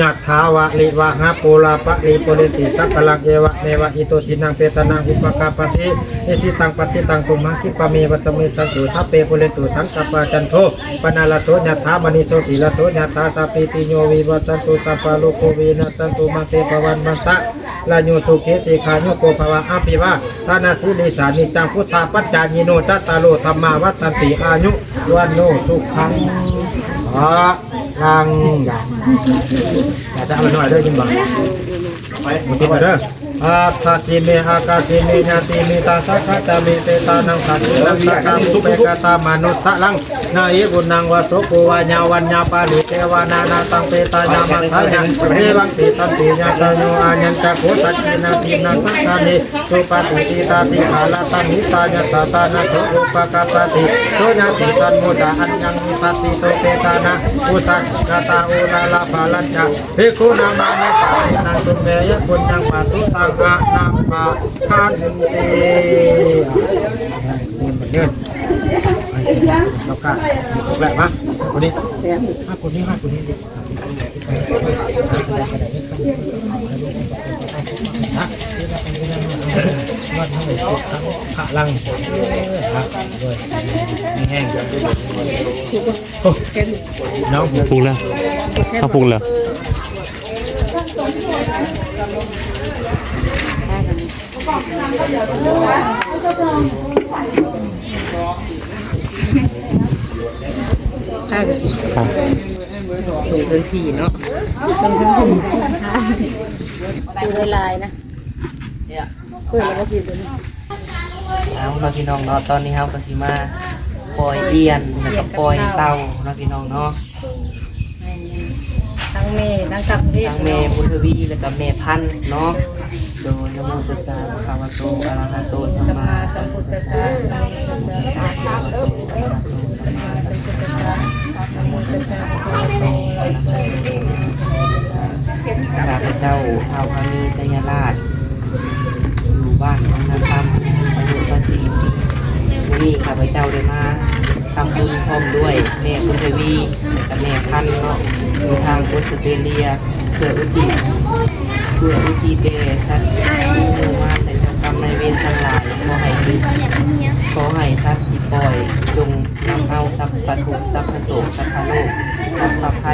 ຍະຖາວາລິວະຫາປູລາປະລິປູເຣນຕິສັງກະລັງ ເອວະເມວະອິໂຕທິນນະເປຕານັງ ອຸປະກາປະຕິ ອິຊິຕັງປັດສິຕັງ ຕຸມຫັງຂິປະເມວະສະມິດສັນຕຸ ສັບເປປູເຣນຕຸສັງກະປາ ຈັນໂທ ປະນະລະໂສ ຍະຖາ ມະນີ ໂຊຕິລະໂສ ຍະຖາ ສັບພີຕິໂຍ ວິວັດສັນຕຸ ສັບພະໂລໂກ ວິນັດສັນຕຸ ມາເຕພະວັດວັນຕະ ລາຍຸ ສຸຂີ ທີຄາຍຸໂກ ພະວະ ອະພິວາທະນະສີລິສານິດຈັງ ພຸດທາປັດຈາຍິໂນ ຈັດຕາໂລ ທຳມາ ວັດທັນຕິ ອາຍຸ ວັນໂນ ສຸຂັງ ພະລັງ ຢາຈະເອົາໜ້ອຍເດີ ກິນບໍ່ ບໍ່ກິນເດີ ອັດຖະສີເມ ອາກາສີເມ ຍາຕີເມ ຕາສະກະຈາເມ ເປຕານັງ ສາກີນັງ ສະກາມຸເປກະຕາ ມະນຸດສະລັງ ນາເອ ບຸນນັງ ວະໂສ ໂກ ວາຍາ ວັນຍາ ປາລິ ເຕວານາ ນາຕັງ ເປຕາຍາ ມັດຖາຍາ ເອວັງ ຕິທັນຕິ ຍາຕາໂຍ ອາຍັນຈະໂຄ ສັກກີນາ ທີນາ ສັກກາເນ ສຸປະຕິທິຕາ ຕິຄາລະຕະຫິຕາ ຍະສາຕານະໂສ ອຸປະກາປະຕິ ໂສຍະຕິຕັງ ໂມດາ ອັນຍັງ ວິປັດຕິໂຕ ເປຕານະ ອຸສະກະຕາ ໂອລາລະພາລັນຈະ ພິກຂຸນາມາເມ ປັນນາຕຸເມ ຍະປຸນຍັງ ປະສຸຕັງ ອະນາປະຄັນຕິ ນີ້ມັນເງິນ ເອົາກາດ ແລະມາ ຄົນນີ້ ມາຄົນນີ້ ມາຄົນນີ້ ພະລັງ ມີແຮງ ເອົ້າ ປູກແລ້ວ ເຮົາປູກແລ້ວ ສູງເທິງທີ່ເນາະ ສູງເທິງທີ່ ປູກຫຼາຍໆນະ ເປີດແລ້ວບໍ່ກິນຕົວນີ້ ເອົາເນາະພີ່ນ້ອງເນາະ ຕອນນີ້ເຮົາກໍຊິມາປ່ອຍອຽນ ແລ້ວກໍປ່ອຍເຕົ່າເນາະພີ່ນ້ອງເນາະ ທັງແມ່ ທັງສັກເທບ ທັງແມ່ບຸນທະວີ ແລ້ວກໍແມ່ພັນເນາະ ໂດຍ ນະໂມຕັດສະ ພະຄະວະໂຕ ອະລະຫະໂຕ ສຳມາສຳພຸດທັດສະ ນະໂມຕັດສະ ພະຄະວະໂຕ ອະລະຫະໂຕ ສຳມາສຳພຸດທັດສະ ນະໂມຕັດສະ ພະຄະວະໂຕ ອະລະຫະໂຕ ສຳມາສຳພຸດທັດສະ ຂ້າພະເຈົ້າ ທ້າວພາມີໄຊຍະລາດ ຢູ່ບ້ານວັງນາຄຳ ອາຍຸຊາວສີ່ປີ. ມື້ນີ້ຂ້າພະເຈົ້າໄດ້ມາທຳບຸນພ້ອມດ້ວຍແມ່ບຸນທະວີ ແລະກະແມ່ພັນເນາະ ຢູ່ທາງອົດສະເຕຣເລຍ ເພື່ອອຸທິດ ເພື່ອອຸທິດແດ່ສັດ ຜູ້ມາແຕ່ເຈົ້າກຳນາຍເວນທັງຫຼາຍ. ຂໍໃຫ້ ຂໍໃຫ້ສັດທີ່ປ່ອຍ ຈົ່ງນຳເອົາສັບພະທຸກ ສັບພະໂສກ ສັບພະໂລກ ສັບພະໄພ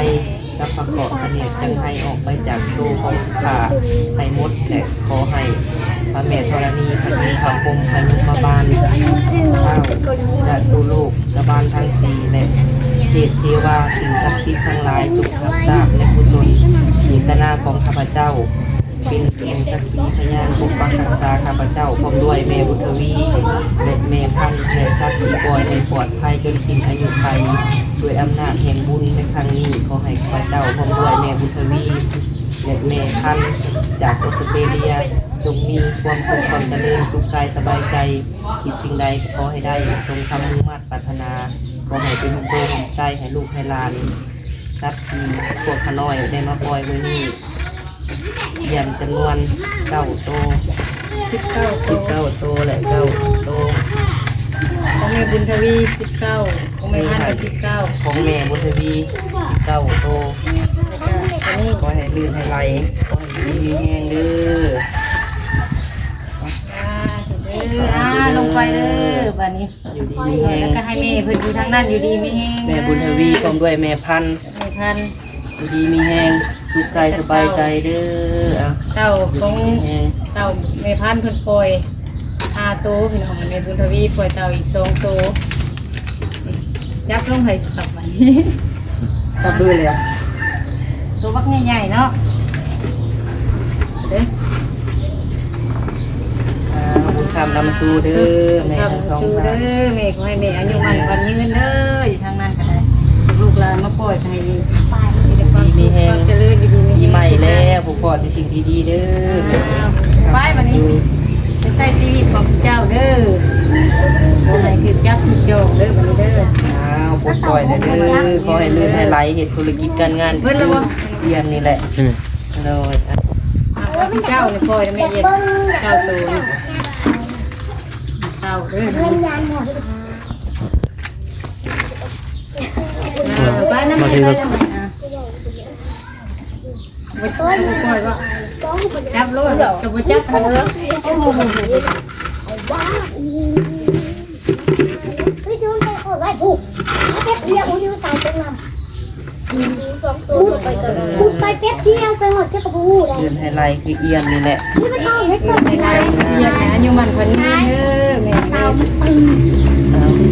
ສັບພະເຄາະສະເໜດຈັງໄຫ້ອອກໄປຈາກໂຕຂອງຂ້າໃຫ້ໝົດ ແລະ ຂໍໃຫ້ພະແມ່ທໍລະນີ ພະອິນ ພະພົມ ພະຍົມມະບານ ທ້າວຈະຕຸໂລກກະບານທັງສີ່ ແລະ ເທບເທວາ ສິ່ງສັກສິດທັງຫຼາຍ ຈົ່ງຮັບຊາບໃນກຸສົນເຈດຕະນາຂອງຂ້າພະເຈົ້າ ເປັນ ເປັນສັກຂີພະຍານປົກປັກຮັກສາຂ້າພະເຈົ້າ ພ້ອມດ້ວຍແມ່ບຸນທະວີ ແລະ ແມ່ພັນ ແລະ ສັດທີ່ປ່ອຍໃຫ້ປອດໄພຈົນສິ້ນອາຍຸໄຂ. ດ້ວຍອຳນາດແຫ່ງບຸນໃນຄັ້ງນີ້ ຂໍໃຫ້ຂ້າພະເຈົ້າ ພ້ອມດ້ວຍແມ່ບຸນທະວີ ແລະ ແມ່ພັນ ຈາກອົດສະເຕຣເລຍ ຈົ່ງມີຄວາມສຸກ ຄວາມຈະເລີນ ສຸກກາຍສະບາຍໃຈ, ຄິດສິ່ງໃດກໍຂໍໃຫ້ໄດ້ສົມຄຳມຸ່ງມາດປາດຖະໜາ, ຂໍໃຫ້ເປັນຮົ່ມໂພຮົ່ມໄຊໃຫ້ລູກໃຫ້ຫຼານ. ສັດທີ່ພວກຂ້ານ້ອຍໄດ້ມາປ່ອຍມື້ນີ້ ລວມຈຳນວນເກົ້າໂຕ ສິບເກົ້າໂຕ ສິບເກົ້າໂຕ ແລະ ເກົ້າໂຕ ຂອງແມ່ບຸນທະວີສິບເກົ້າ ຂອງແມ່ພັນກໍສິບເກົ້າ ຂອງແມ່ບຸນທະວີສິບເກົ້າໂຕ ແລ້ວກໍອັນນີ້ ຂໍໃຫ້ລື່ນໃຫ້ໄຫຼ ຂໍໃຫ້ຢູ່ດີມີແຮງເດີ ສາທຸເດີ ອ່າ ລົງໄປເດີ ບາດນີ້ ຢູ່ດີມີແຮງ ແລ້ວກໍໃຫ້ແມ່ເພິ່ນຢູ່ທາງນັ້ນ ຢູ່ດີມີແຮງ ແມ່ບຸນທະວີ ພ້ອມດ້ວຍແມ່ພັນ ແມ່ພັນ ຢູ່ດີມີແຮງ ສຸກກາຍສະບາຍໃຈເດີ ເຕົ້າຂອງ ເຕົ້າແມ່ພັນເພິ່ນປ່ອຍຫ້າໂຕພີ່ນ້ອງ ແມ່ບຸນທະວີປ່ອຍເຕົ້າອີກສອງໂຕ ຈັບລົງໃຫ້ຈັບໄວ້ ຈັບເລີຍແຫຼະ ໂຕບັກໃຫຍ່ໆເນາະ ເດ້ ອ່າ ບຸນຄຳນຳສູ່ເດີ ແມ່ທັງສອງທ່ານ ບຸນຄຳນຳສູ່ເດີ ແມ່ ຂໍໃຫ້ແມ່ອາຍຸໝັ້ນຂວັນຍືນເດີ ຢູ່ທາງນັ້ນກໍໄດ້ ລູກຫຼານມາປ່ອຍກໍໃຫ້ມີແຕ່ຄວາມສຸກ ມີແຮງ ຄວາມຈະເລີນ ຢູ່ດີມີແຮງ ປີໃໝ່ແລ້ວ ພົບພໍ້ແຕ່ສິ່ງດີໆເດີ ອ້າວ ໄປບັດນີ້ ໄປໃຊ້ຊີວິດຂອງເຈົ້າເດີ ຂໍໃຫ້ຖືກຈັບຖືກຈອງເດີ ບັດນີ້ເດີ ອ້າວ ປົດປ່ອຍເດີ ຂໍໃຫ້ລື່ນໃຫ້ໄຫຼ ເຮັດທຸລະກິດການງານ ເບິດແລ້ວບໍ່? ອຽນນີ້ແຫຼະ ອືມ ໂດຍ ອ່ະ ອ່ະ ເຈົ້ານີ້ປ່ອຍແມ່ເອັດເກົ້າໂຕນີ້ ເກົ້າເດີ ອ່າ ໄປນຳ ມາ ໄປນຳ ອ່າ ຈັບໂລດ ກໍບໍ່ຈັບ ເອີ ຄືຊິມັນໄປຂໍໄວ້ຜູ້ ເປັບດຽວຢູ່ຕາຍຈັງນຳ ພຸດໄປແປັບດຽວໄປຮອດເຊກະບໍ່ຮູ້ແລ້ວ ເລື່ອນໃຫ້ໄຫຼຄືອຽນນີ້ແຫຼະ ນີ້ມັນເອົາເຮັດເກີດໄດ້ ອຽນໃຫ້ອາຍຸໝັ້ນຂວັນຍືນເດີແມ່ ເອົາ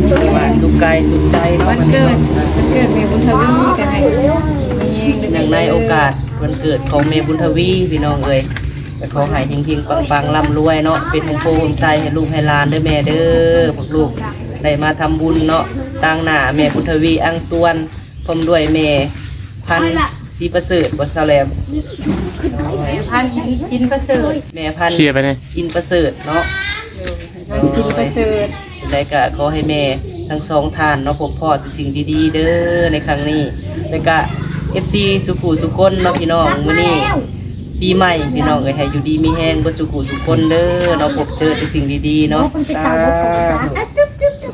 ຖືວ່າສຸກກາຍສຸກໃຈເນາະ ວັນເກີດ ວັນເກີດແມ່ບຸນທະວີກໍໃຫ້ມີແຮງ ເນື່ອງໃນໂອກາດວັນເກີດຂອງແມ່ບຸນທະວີ ພີ່ນ້ອງເອີຍ ກໍຂໍໃຫ້ເຮັງໆ ປັງໆ ລ່ຳລວຍເນາະ ເປັນຮົ່ມໂພຮົ່ມໄຊໃຫ້ລູກໃຫ້ຫຼານເດີແມ່ເດີ ພວກລູກໄດ້ມາທຳບຸນເນາະ ຕາງໜ້າແມ່ບຸນທະວີ ອັງຕວນ ພ້ອມດ້ວຍແມ່ພັນ ສີປະເສີດ ບໍ່ສາວແຫຼມ ແມ່ພັນ ສິນປະເສີດ ແມ່ພັນ ເຄຍໄປແດ່ ອິນປະເສີດເນາະ ເອີ ທັງສິນປະເສີດ ຈັ່ງໃດກໍຂໍໃຫ້ແມ່ທັງສອງທ່ານເນາະ ພົບພໍ້ແຕ່ສິ່ງດີໆເດີໃນຄັ້ງນີ້ ແລ້ວກໍເອັຟຊີສູ່ຜູ້ສູ່ຄົນເນາະ ພີ່ນ້ອງ ມື້ນີ້ປີໃໝ່ ພີ່ນ້ອງເອີຍ ໃຫ້ຢູ່ດີມີແຮງເບິດສູ່ຜູ້ສູ່ຄົນເດີເນາະ ພົບເຈີແຕ່ສິ່ງດີໆເນາະ ສາທຸ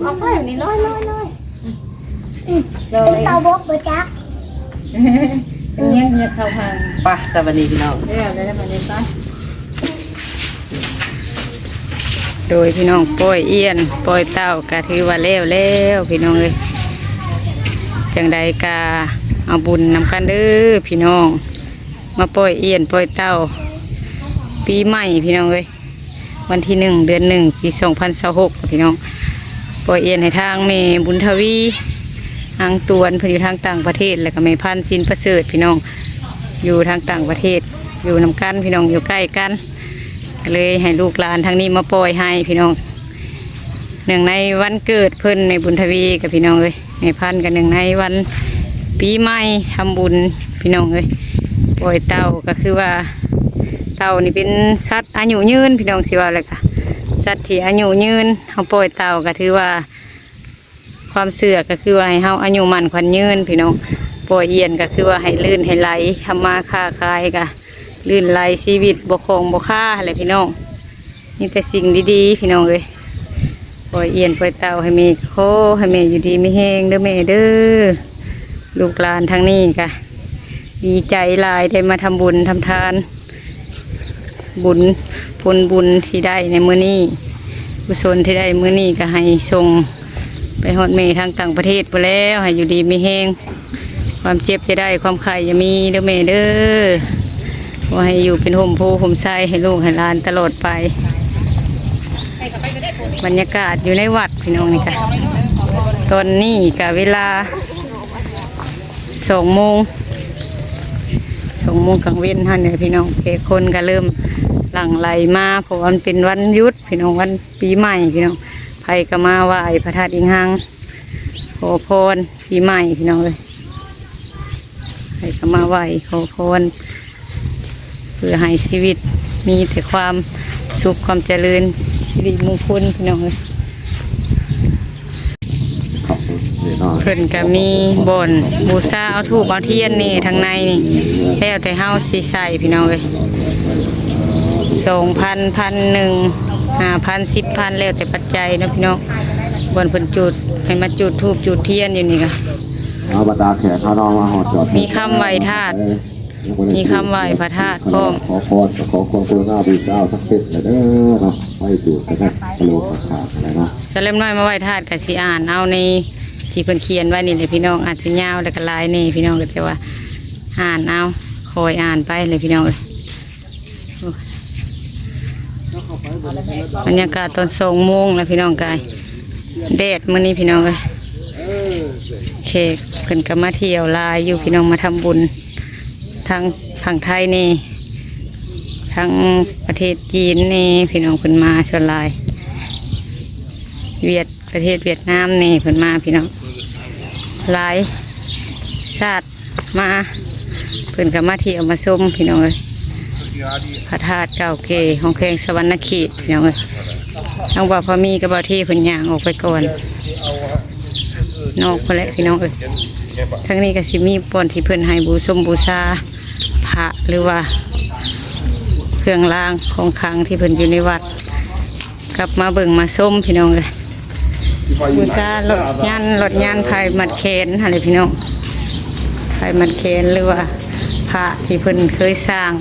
ອອກໄປນີ້ ລອຍໆ ໂດຍ ເຕົາບົກບໍ່ຈັກ ຍັງເຮັດເຂົ້າພັງ ໄປ ສະບາຍດີພີ່ນ້ອງ ແລ້ວ ແລ້ວ ແລ້ວ ໄປ ໂດຍພີ່ນ້ອງ ປ່ອຍອຽນປ່ອຍເຕົ່າກະຖືວ່າແລ້ວແລ້ວພີ່ນ້ອງເອີຍ ຈັ່ງໃດກະເອົາບຸນນຳກັນເດີພີ່ນ້ອງ ມາປ່ອຍອຽນປ່ອຍເຕົ່າປີໃໝ່ພີ່ນ້ອງເອີຍ ວັນທີໜຶ່ງ ເດືອນໜຶ່ງ ປີສອງພັນຊາວຫົກ ພີ່ນ້ອງ ປ່ອຍອຽນໃຫ້ທາງແມ່ບຸນທະວີ ອັງຕວນ ເພິ່ນຢູ່ທາງຕ່າງປະເທດ ແລ້ວກໍແມ່ພັນ ສິນປະເສີດ ພີ່ນ້ອງ ຢູ່ທາງຕ່າງປະເທດ ຢູ່ນຳກັນພີ່ນ້ອງ ຢູ່ໃກ້ກັນ ກໍເລີຍໃຫ້ລູກຫຼານທາງນີ້ມາປ່ອຍໃຫ້ພີ່ນ້ອງ ເນື່ອງໃນວັນເກີດເພິ່ນ ແມ່ບຸນທະວີກັບພີ່ນ້ອງເອີຍ ແມ່ພັນກໍເນື່ອງໃນວັນປີໃໝ່ທຳບຸນພີ່ນ້ອງເອີຍ ປ່ອຍເຕົ່າກໍຄືວ່າ ເຕົ່ານີ້ເປັນສັດອາຍຸຍືນ ພີ່ນ້ອງ ຊິວ່າແລ້ວກະສັດທີ່ອາຍຸຍືນ ເຮົາປ່ອຍເຕົ່າກໍຖືວ່າ ຄວາມເຊື່ອກໍຄືວ່າໃຫ້ເຮົາອາຍຸໝັ້ນຂວັນຍືນພີ່ນ້ອງ ປ່ອຍອຽນກໍຄືວ່າໃຫ້ລື່ນໃຫ້ໄຫຼ ທຳມາຄ້າຂາຍກໍລື່ນໄຫຼ ຊີວິດບໍ່ຂ້ອງບໍ່ຄາຫັ້ນແຫຼະພີ່ນ້ອງ ມີແຕ່ສິ່ງດີໆ ພີ່ນ້ອງເອີຍ ປ່ອຍອຽນປ່ອຍເຕົ່າໃຫ້ແມ່ ຂໍໃຫ້ແມ່ຢູ່ດີມີແຮງເດີແມ່ເດີ ລູກຫຼານທາງນີ້ກະດີໃຈຫຼາຍ ໄດ້ມາທຳບຸນທຳທານ ບຸນ ຜົນບຸນທີ່ໄດ້ໃນມື້ນີ້ ກຸສົນທີ່ໄດ້ມື້ນີ້ກໍໃຫ້ສົ່ງໄປຮອດແມ່ທາງຕ່າງປະເທດພຸ້ນແລ້ວ ໃຫ້ຢູ່ດີມີແຮງ ຄວາມເຈັບຢ່າໄດ້ ຄວາມໄຂ້ຢ່າມີເດີແມ່ເດີ ຂໍໃຫ້ຢູ່ເປັນຮົ່ມໂພຮົ່ມໄຊໃຫ້ລູກໃຫ້ຫຼານຕະຫຼອດໄປ. ບັນຍາກາດຢູ່ໃນວັດພີ່ນ້ອງ ນີ້ກະ ຕອນນີ້ກະເວລາສອງໂມງ ສອງໂມງກາງເວັນຫັ້ນແຫຼະພີ່ນ້ອງ ແຂກຄົນກະເລີ່ມຫຼັ່ງໄຫຼມາ ເພາະວ່າມັນເປັນວັນຢຸດພີ່ນ້ອງ ວັນປີໃໝ່ພີ່ນ້ອງ ໃຜກະມາໄຫວ້ພະທາດອີງຮັງ ຂໍພອນ ປີໃໝ່ພີ່ນ້ອງເອີຍ ໃຜກໍມາໄຫວ້ຂໍພອນ ເພື່ອໃຫ້ຊີວິດມີແຕ່ຄວາມສຸກຄວາມຈະເລີນ ສິລິມຸງຄຸນພີ່ນ້ອງເອີຍ. ເພິ່ນກໍມີບ່ອນບູຊາ ເອົາທູບເອົາທຽນນີ້ ທາງໃນນີ້ ແລ້ວແຕ່ເຮົາຊິໃສ່ພີ່ນ້ອງເອີຍ ສອງພັນ ພັນໜຶ່ງ ຫ້າພັນ ສິບພັນ ແລ້ວແຕ່ປັດໄຈເນາະພີ່ນ້ອງ ບ່ອນເພິ່ນຈູດ ໃຫ້ມາຈູດທູບຈູດທຽນຢູ່ນີ້ກະ ເອົາ ບັນດາແຂກເຮົາເນາະ ມາຮອດຈອດ ມີຄຳໄຫວ້ທາດ ມີຄຳໄຫວ້ພະທາດພ້ອມ ຂໍພອນ ຂໍຄວາມກະລຸນາບູຊາທັງເປັນເດີເນາະ ໄຟດູດໄປນະ ກະໂຫຼກຂາດຫັ້ນແຫຼະເນາະ. ສະເລັມນ້ອຍມາໄຫວ້ທາດກະຊິອ່ານເອົາໃນທີ່ເພິ່ນຂຽນໄວ້ນີ້ແຫຼະພີ່ນ້ອງ ອາດຈະຍາວແລ້ວກະຫຼາຍແດ່ພີ່ນ້ອງ ກະແຕ່ວ່າອ່ານເອົາ ຄ່ອຍອ່ານໄປແຫຼະພີ່ນ້ອງເອີຍ. ບັນຍາກາດຕອນສອງໂມງແລ້ວພີ່ນ້ອງກາຍ ແດດມື້ນີ້ພີ່ນ້ອງເອີຍ ແຂກເພິ່ນກໍມາທ່ຽວຫຼາຍຢູ່ພີ່ນ້ອງ ມາທຳບຸນ ທັງຝັ່ງໄທແດ່ ທັງປະເທດຈີນແດ່ ພີ່ນ້ອງເພິ່ນມາສ່ວນຫຼາຍ ຫວຽດ ປະເທດຫວຽດນາມແດ່ເພິ່ນມາພີ່ນ້ອງ ຫຼາຍຊາດມາ ເພິ່ນກໍມາທ່ຽວມາຊົມພີ່ນ້ອງເອີຍ ພະທາດເກົ່າແກ່ຂອງແຂວງສະຫວັນນະເຂດພີ່ນ້ອງເອີຍ. ທາງບ່າວພາມີກັບບ່າວເທເພິ່ນຍ່າງອອກໄປກ່ອນນອກພຸ້ນແຫຼະພີ່ນ້ອງເອີຍ. ທາງນີ້ກໍຊິມີບ່ອນທີ່ເພິ່ນໃຫ້ບູຊົມບູຊາພະ ຫຼືວ່າເຄື່ອງລາງຂອງຂລັງທີ່ເພິ່ນຢູ່ໃນວັດ ກັບມາເບິ່ງມາຊົມພີ່ນ້ອງເອີຍ. ບູຊາຫຼອດຍັນ ຫຼອດຍັນ ພາຍມັດແຂນຫັ້ນແຫຼະພີ່ນ້ອງ ພາຍມັດແຂນ ຫຼືວ່າພ ພະທີ່ເພິ່ນເຄີຍສ້າງ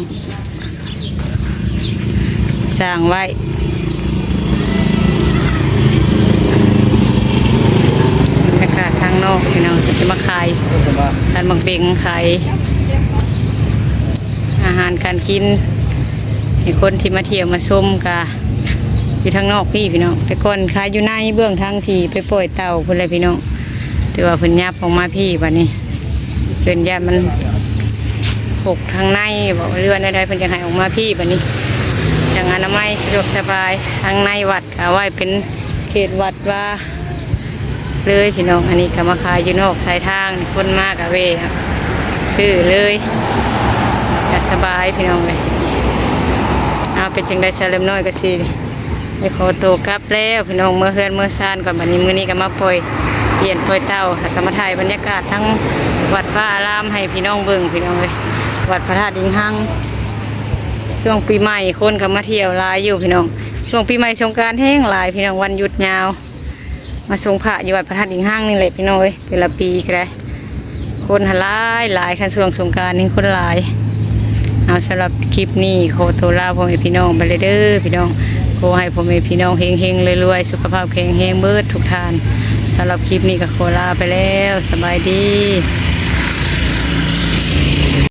ສ້າງໄວ້. ບັນຍາກາດທາງນອກພີ່ນ້ອງ ເພິ່ນຈະມາຂາຍ ຂາຍໝາກເບັງ ຂາຍອາຫານການກິນ ໃຫ້ຄົນທີ່ມາທ່ຽວມາຊົມ ກະຢູ່ທາງນອກພີ້ພີ່ນ້ອງ. ແຕ່ກ່ອນຂາຍຢູ່ໃນເບື້ອງທາງທີ່ໄປປ່ອຍເຕົ່າພຸ້ນແຫຼະພີ່ນ້ອງ ແຕ່ວ່າເພິ່ນຫຍັບອອກມາພີ້ ບາດນີ້ເພິ່ນຢ້ານມັນຫົກທາງໃນບໍ ຫຼືວ່າແນວໃດ ເພິ່ນຈະໃຫ້ອອກມາພີ້ ບາດນີ້ຈັ່ງອະນາໄມສະດວກສະບາຍ. ທາງໃນວັດກະເອົາໄວ້ເປັນເຂດວັດວາເລີຍພີ່ນ້ອງ. ອັນນີ້ກະມາຂາຍຢູ່ນອກຊາຍທາງ ຄົນມາກະແວ່ຊື້ເລີຍ ກະສະບາຍພີ່ນ້ອງເອີຍ. ເອົາ ເປັນຈັ່ງໃດ ສາວເລັບນ້ອຍກະຊິ ໄດ້ຂໍໂຕກັບແລ້ວພີ່ນ້ອງ ເມືອເຮືອນເມືອຊານກ່ອນ. ບາດນີ້ມື້ນີ້ກະມາປ່ອຍ ປ່ຽນປ່ອຍເຕົ່າ ແລ້ວກະມາຖ່າຍບັນຍາກາດທັງວັດວາອາລາມໃຫ້ພີ່ນ້ອງເບິ່ງພີ່ນ້ອງເອີຍ. ວັດພະທາດອີງຮັງ ຊ່ວງປີໃໝ່ຄົນກະມາທ່ຽວຫຼາຍຢູ່ພີ່ນ້ອງ. ຊ່ວງປີໃໝ່ສົງການແຮງຫຼາຍພີ່ນ້ອງ ວັນຢຸດຍາວ ມາຊົມພະຢູ່ວັດພະທາດອີງຮັງນີ້ແຫຼະພີ່ນ້ອງເອີຍ. ແຕ່ລະປີກະໄດ້ ຄົນຫັ້ນຫຼາຍໆ ຄັນຊ່ວງສົງການນີ້ຄົນຫຼາຍ. ເອົາ ສຳລັບຄລິບນີ້ຂໍໂຕລາພໍ່ແມ່ພີ່ນ້ອງໄປເລີຍເດີພີ່ນ້ອງ. ຂໍໃຫ້ພໍ່ແມ່ພີ່ນ້ອງເຮັງໆ ລວຍໆ ສຸຂະພາບແຂງແຮງເບິດທຸກທ່ານ. ສຳລັບຄລິບນີ້ກະຂໍລາໄປແລ້ວ ສະບາຍດີ.